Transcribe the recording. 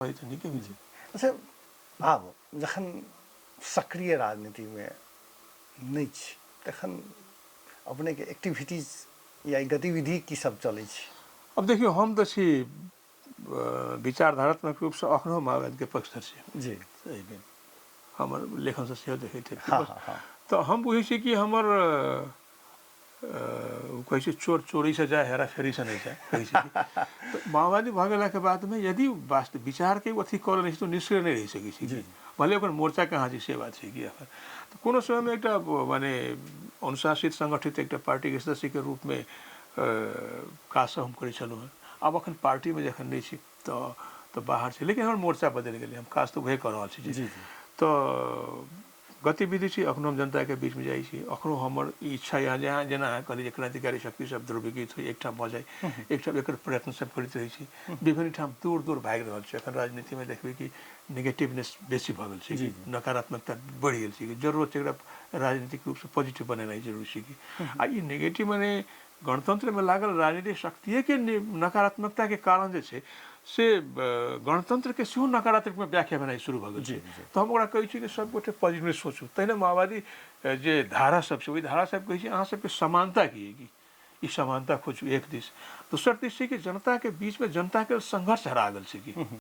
तऽ नीके होइ छै। अच्छा, आब जखन सक्रिय राजनीतिमे नहि छी तखन अपनेके एक्टिविटीज या गतिविधि की सब चलै छै? अब देखियौ, हम तऽ छी विचारधारात्मक रूपसँ अखनो माओवादीके पक्षधर छी। एहिमे हमर लेखनसँ सेहो देखैत हेबै। तऽ हम बुझै छी कि हमर ओ कहै छै चोर चोरीसँ जाय, हेरा फेरीसँ नहि जाय कहै छै। तऽ माओवादी भऽ गेलाके बादमे यदि वास्तव विचारके अथी कऽ लेने छै तऽ निष्क्रिय नहि रहि सकै छै, भले ओकर मोर्चा कहाँ छै से बात छै कि एखन तऽ कोनो समयमे एकटा माने अनुशासित संगठित एकटा पार्टीके सदस्यके रूपमे काज सब हम करै छलहुँ हेँ। आब एखन पार्टीमे जखन नहि छी तऽ बाहर छी, लेकिन हमर मोर्चा बदलि गेलै, हम काज तऽ उएह कऽ रहल छी। तऽ गतिविधि छी, अखनो हम जनताके बीचमे जाइ छी, अखनो हमर ई इच्छा यऽ जे अहाँ जेना अहाँ कहलियै जे क्रांतिकारी शक्ति सब ध्रुवीकृत होइ, एकठाम भऽ जाइ, एकठाम एकर प्रयत्न सब करैत रहै छी। विभिन्न ठाम दूर दूर भागि रहल छै। एखन राजनीतिमे देखबै कि नेगेटिवनेस बेसी भऽ गेल छै, नकारात्मकता बढ़ि गेल छै, कि जरूरत छै एकरा राजनीतिक रूपसँ पॉजिटिव बनेनाइ जरूरी छै कि। आ ई नेगेटिव माने गणतन्त्रमे लागल राजनीतिक शक्तिएके नकारात्मकताके कारण जे छै से गणतन्त्रके सेहो नकारात्मक व्याख्या भेनाइ शुरू भऽ गेल छै। तऽ हम ओकरा कहै छी कि सबगोटे पॉजिटिव सोचू। तहिना माओवादी जे धारा सब छै, ओहि धारा सब कहै छी अहाँ सबके समानता की अइ, कि ई समानता खोजू एक दिस, दोसर दिस छै कि जनताके बीचमे जनताके संघर्ष हरा गेल छै कि।